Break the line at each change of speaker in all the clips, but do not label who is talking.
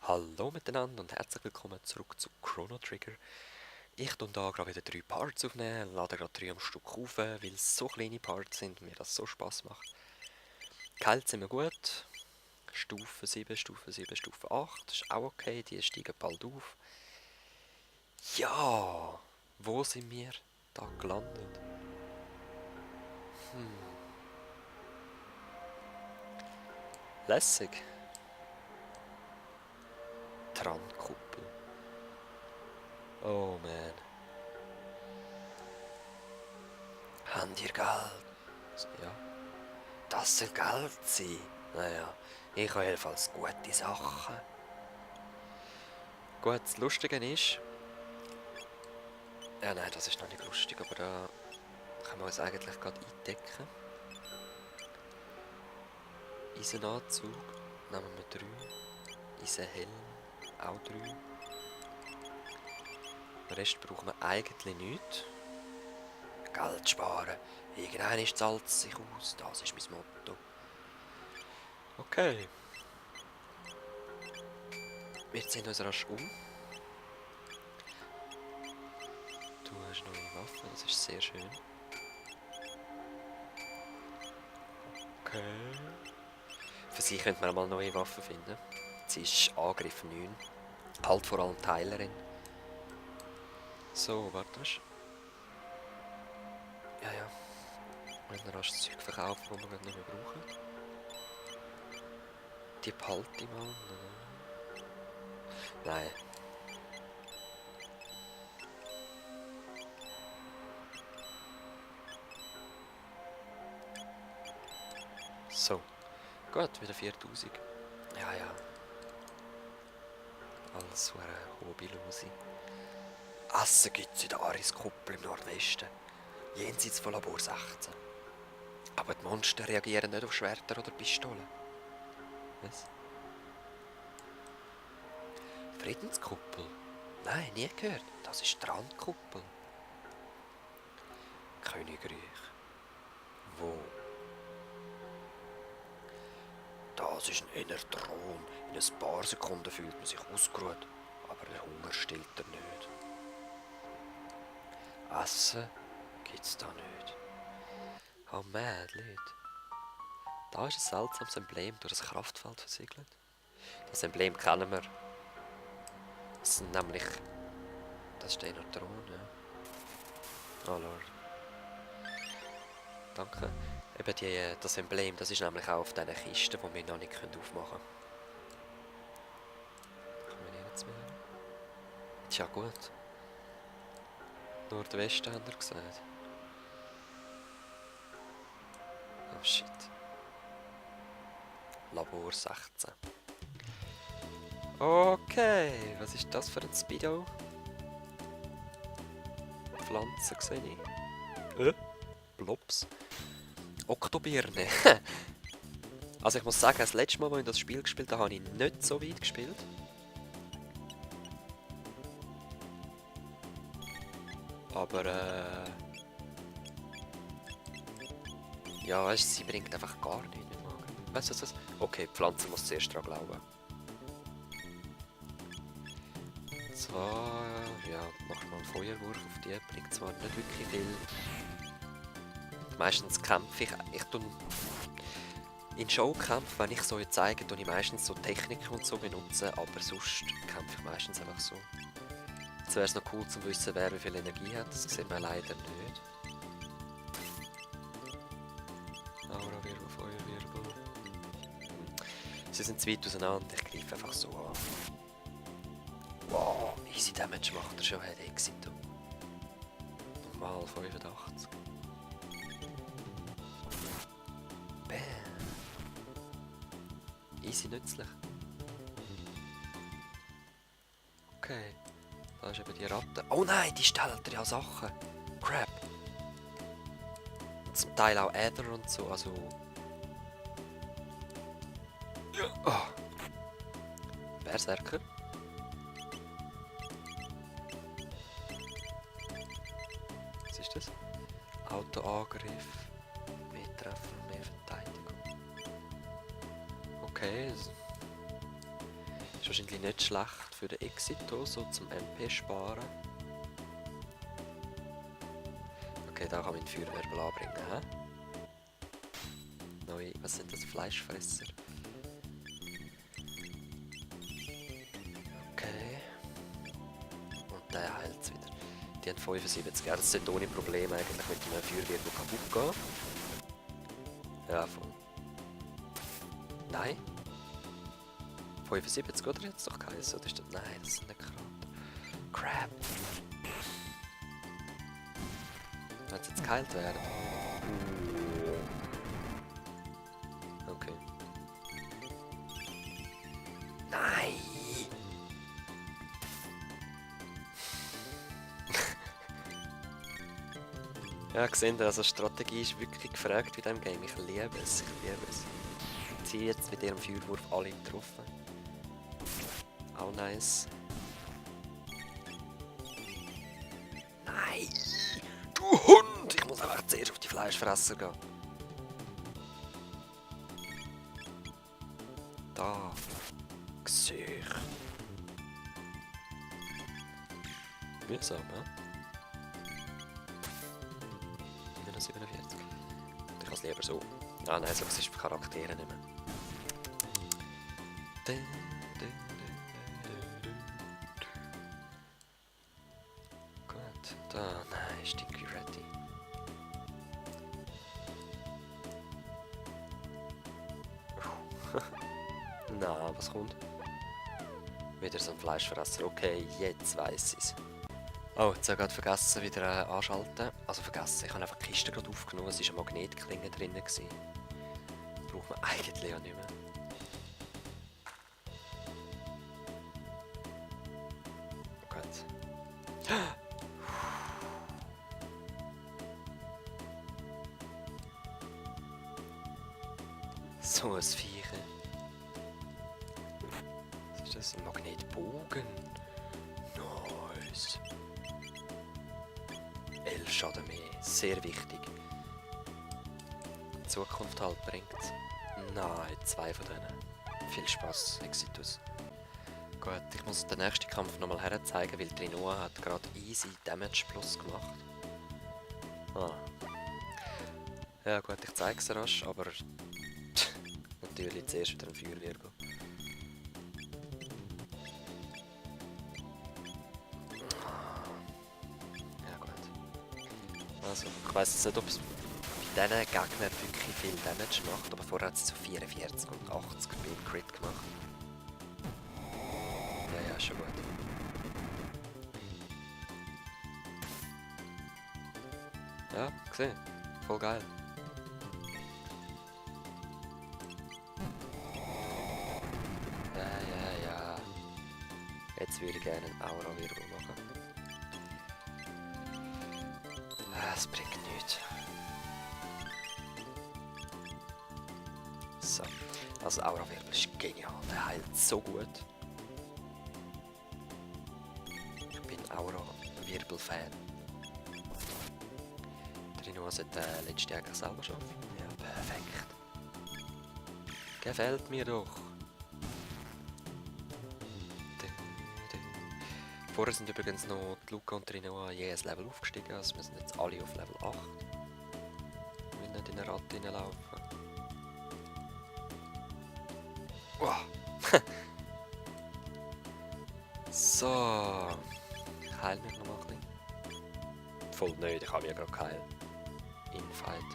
Hallo miteinander und herzlich willkommen zurück zu Chrono Trigger. Ich tue hier gerade wieder 3 Parts aufnehmen, lade gerade 3 am Stück auf, weil es so kleine Parts sind und mir das so Spaß macht. Gehalt sind wir gut. Stufe 7, Stufe 7, Stufe 8, das ist auch okay, die steigen bald auf. Ja, wo sind wir da gelandet? Lässig. Tramkuppel. Oh man. Habt ihr Geld? Ja. Das soll Geld sein. Naja, ich habe jedenfalls gute Sachen. Gut, das Lustige ist... Ja, nein, das ist noch nicht lustig, aber da können wir uns eigentlich gerade eindecken. Eisenanzug nehmen wir 3. Eisenhelm auch 3. Den Rest brauchen wir eigentlich nicht. Geld sparen. Irgendwann zahlt es sich aus. Das ist mein Motto. Okay. Wir ziehen uns rasch um. Du hast neue Waffen, das ist sehr schön. Okay. Für sie könnte man mal neue Waffen finden. Sie ist Angriff 9. Halt vor allem Teilerin. So, warte. Ja, ja. Wenn wir rasch das Zeug verkaufen, das wir nicht mehr brauchen. Die behalte ich mal. Nein. So. Gut, wieder 4000. Ja, ja. Alles so eine Hobbylose. Essen gibt es in der Ariskuppel im Nordwesten. Jenseits von Labor 16. Aber die Monster reagieren nicht auf Schwerter oder Pistolen. Was? Friedenskuppel? Nein, nie gehört. Das ist die Randkuppel. Königreich. Wo? Das ist ein innerer Thron. In ein paar Sekunden fühlt man sich ausgeruht. Aber der Hunger stillt er nicht. Essen gibt's da nicht. Oh man, Leute. Da ist ein seltsames Emblem durch das Kraftfeld versiegelt. Das Emblem kennen wir. Das sind nämlich... Das ist der innerer Thron, ja. Oh Lord. Danke. Eben das Emblem, das ist nämlich auch auf diesen Kisten, die wir noch nicht aufmachen können. Kommen wir jetzt mehr? Tja gut. Nordwesten haben wir gesagt. Oh shit. Labor 16. Okay, was ist das für ein Speedo? Pflanzen sehe ich. Blops. Oktobirne. Also ich muss sagen, das letzte Mal, als ich das Spiel gespielt habe, habe ich nicht so weit gespielt. Aber ja, weißt, sie bringt einfach gar nichts. Weißt du was? Okay, die Pflanze muss zuerst daran glauben. Zwar, ja, mach mal einen Feuerwurf auf die, bringt zwar nicht wirklich viel. Meistens kämpfe ich tue in Showkämpfen, wenn ich so zeige, tue ich meistens so Techniken und so benutzen, aber sonst kämpfe ich meistens einfach so. Jetzt wäre es noch cool zu wissen, wer wie viel Energie hat, das sieht man leider nicht. Aurawirbel, Feuerwirbel. Sie sind zu weit auseinander, ich greife einfach so an. Wow, easy Damage macht er schon, hat Exit. Normal 85. Bam. Easy nützlich. Okay. Da ist eben die Ratte. Oh nein, die stellt ja Sachen. Crap. Zum Teil auch Äder und so, also... Ja. Oh. Berserker. Was ist das? Autoangriff. Mehr Treffer, mehr Verteidigung. Okay. Ist wahrscheinlich nicht schlecht für den Exit hier, so zum MP sparen. Okay, da kann man den Feuerwehrwirbel anbringen, hä? Neu, was sind das? Fleischfresser? Okay. Und der heilt es wieder. Die haben 75. Ja, das sollte ohne Probleme eigentlich mit dem Feuerwirbel kaputt gehen. Ja, voll. Nein. 75, oder? Jetzt doch geheißen, oder ist das... Nein, das sind nicht gerade. Crap. Wenn es jetzt geheilt werden. Okay. Nein! Ja, gesehen, also Strategie ist wirklich gefragt bei diesem Game. Ich liebe es, ich liebe es. Sie jetzt mit ihrem Feuerwurf alle getroffen. Auch nice. Nein! Du Hund! Ich muss einfach zuerst auf die Fleischfresser gehen. Da. Gesicht. Mühsam, hä? 47. Ich kann es lieber so. Ah nein, so ist es für Charaktere nicht mehr. Gut, da, nein, Sticky ready. Na, was kommt? Wieder so ein Fleischfresser. Okay, jetzt weiss ich es. Oh, jetzt habe ich gerade vergessen, wieder anschalten. Also vergessen, ich habe einfach die Kiste gerade aufgenommen, es war eine Magnetklinge drin. Das braucht man eigentlich auch nicht mehr. Gut. So ein Viech. Was ist das? Ein Magnetbogen? Nice. 11 Schaden mehr. Sehr wichtig. Die Zukunft halt bringt's. Nein, 2 von denen. Viel Spaß, Exitus. Gut, ich muss den nächsten Kampf nochmal herzeigen, weil Trinoa hat gerade easy Damage Plus gemacht. Ah. Ja gut, ich zeige es rasch, aber natürlich zuerst wieder ein Feuerwirbel. Ja gut. Also, ich weiss nicht, ob es bei diesen Gegnern wirklich viel Damage macht, aber vorher hat es so 44 und 80 beim Crit gemacht. Ja, ja, schon gut. Ja, gesehen. Voll geil. Ja. Jetzt würde ich gerne einen Aura-Wirbel machen. Es bringt nichts. So. Also Aura-Wirbel ist genial. Der heilt so gut. Ich bin Aura-Wirbel-Fan. Trinoa sollte letztes Jahr eigentlich selber schaffen. Ja, perfekt. Gefällt mir doch. Vorher sind übrigens noch die Luca und Trinoa je ein Level aufgestiegen, also wir sind jetzt alle auf Level 8. Wir müssen nicht in eine Ratte reinlaufen. Wow. So. Ich heile mich noch mal ein bisschen. Voll nicht, ich habe mich ja gerade geheilt. Infight.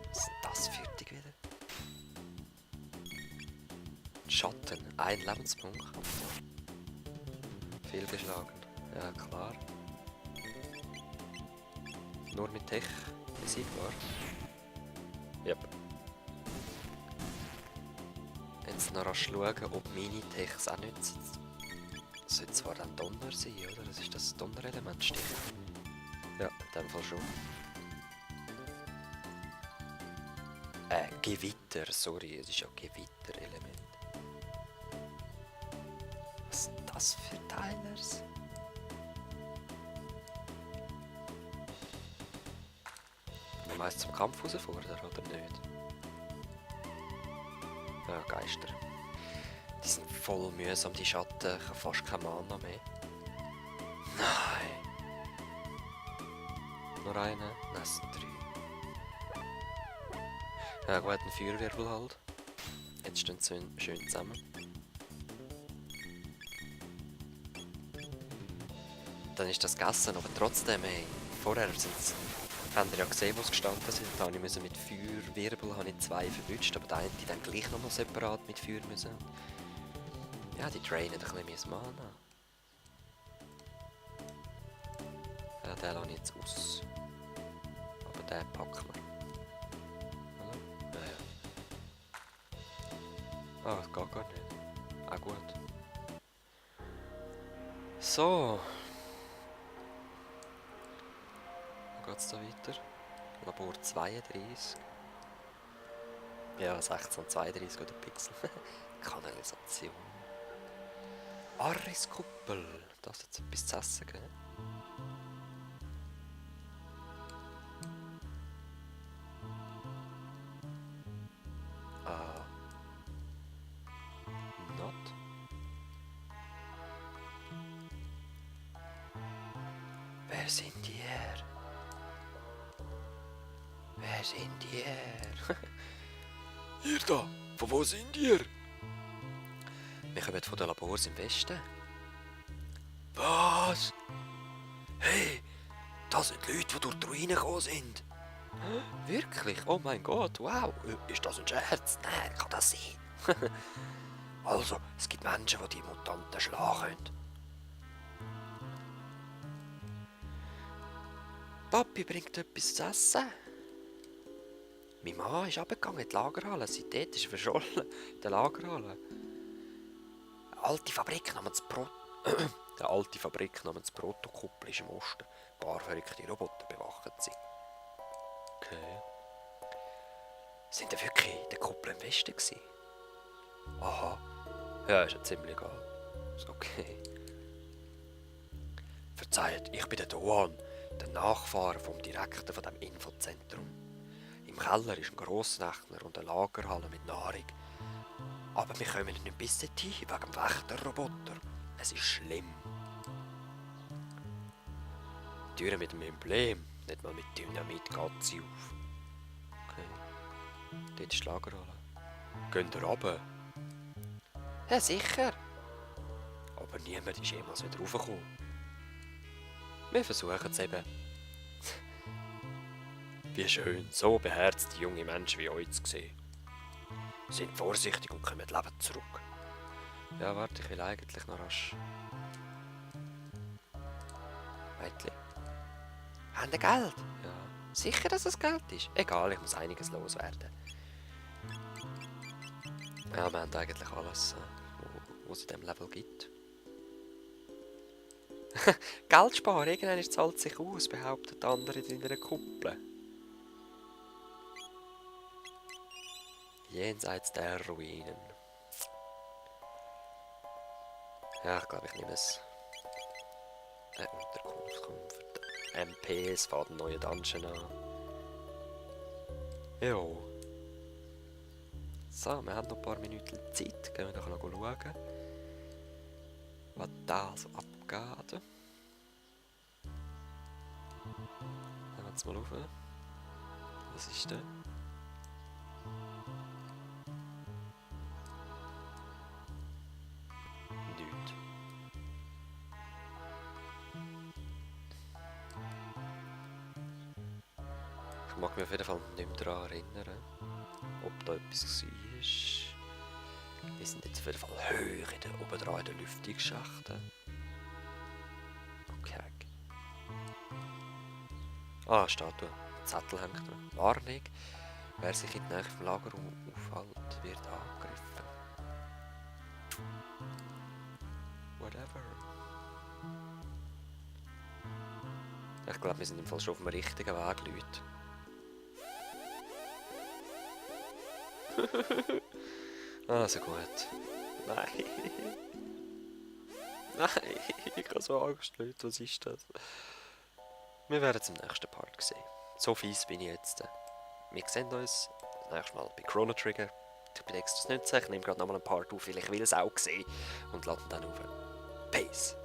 Was ist das für dich wieder? Schatten, ein Lebenspunkt. Fehlgeschlagen, ja klar. Nur mit Tech besiegbar. Yep. Jetzt noch rasch schauen, ob Mini-Techs auch nützen. Das sollte zwar dann Donner sein, oder? Das ist das Donnerelement, stimmt. Ja, in dem Fall schon. Gewitter, sorry, es ist ja Gewitterelement. Was sind das für Teilers? Man meist zum Kampf herausfordern, oder nicht? Ja, Geister. Die sind voll mühsam, die Schatten. Ich habe fast keine Mana mehr. Nein. Nur eine? Nein, es sind 3. Ja gut, ein Feuerwirbel halt. Jetzt stehen sie schön zusammen. Dann ist das gegessen, aber trotzdem, ey, vorher habt ihr ja gesehen, wo sie gestanden sind. Da habe ich mit Feuerwirbel 2 verwünscht, aber der eine dann gleich nochmal separat mit Feuer müssen. Ja, die drainen ein bisschen mein Mana. Ja, den lasse ich jetzt aus. Aber den packen wir. Oder? Ja, ja. Ah, das geht gar nicht. Ah, gut. So. Wo geht es da weiter? Labor 32. Ja, 1632 oder Pixel. Kanalisation. Arriskuppel. Das jetzt etwas zu essen, gell? Ah. Not. Wer sind die her? Wer sind die her? Ihr da! Von wo sind ihr? Wir kommen von den Labors im Westen. Was? Hey! Das sind Leute, die durch die Ruine gekommen sind. Wirklich? Oh mein Gott, wow! Ist das ein Scherz? Nein, kann das sein? Also, es gibt Menschen, die Mutanten schlagen können. Papi bringt etwas zu essen. Mein Mann ist runtergegangen in die Lagerhalle. Seitdem ist er verschollen. In der Lagerhalle. Eine alte Fabrik namens Der alte Fabrik namens Protokuppel ist im Osten. Ein paar verrückte Roboter bewachen sie. Okay. Sind da wirklich in der Kuppel im Westen gewesen? Aha. Ja, ist ja ziemlich egal. Ist okay. Verzeiht, ich bin der Doan, der Nachfahre vom Direktor von dem Infozentrum. Im Keller ist ein Grossrechner und eine Lagerhalle mit Nahrung. Aber wir kommen nicht bis dorthin, wegen dem Wächterroboter. Es ist schlimm. Die Türe mit dem Emblem, nicht mal mit Dynamit geht sie auf. Okay. Dort ist die Lagerhalle. Geht ihr runter? Ja, sicher. Aber niemand ist jemals wieder raufgekommen. Wir versuchen es eben. Wie schön, so beherzte junge Menschen wie euch zu sehen. Sind vorsichtig und kommen lebend zurück. Ja, warte, ich will eigentlich noch rasch. Mädchen? Haben ihr Geld? Ja. Sicher, dass es Geld ist? Egal, ich muss einiges loswerden. Ja, wir haben eigentlich alles, was es in diesem Level gibt. Geld sparen, irgendwann zahlt sich aus, behauptet der andere in einer Kuppel. Jenseits der Ruinen. Ja, ich glaube, ich nehme es. Unterkunft kommt. MPs fährt einen neuen Dungeon an. Jo. So, wir haben noch ein paar Minuten Zeit. Gehen wir doch noch schauen, was da so abgeht. Nehmen wir jetzt mal auf. Was ist denn? Nichts. Ich mag mich auf jeden Fall nicht mehr daran erinnern, ob da etwas war. Wir sind jetzt auf jeden Fall höher oben dran in den Lüftungsschachten. Okay. Ah, Statue. Zettel hängt noch. Warnung. Wer sich in der Nähe vom Lager aufhält, wird angegriffen. Whatever. Ich glaube, wir sind im Fall schon auf dem richtigen Weg, Leute. Also gut. Nein. Nein, ich habe so Angst, Leute. Was ist das? Wir werden es im nächsten Part sehen. So fies bin ich jetzt. Wir sehen uns das nächste Mal bei Chrono Trigger. Ich bin extra nützen, ich nehme gerade nochmal einen Part auf, weil ich will es auch sehen und lade ihn dann auf. Peace!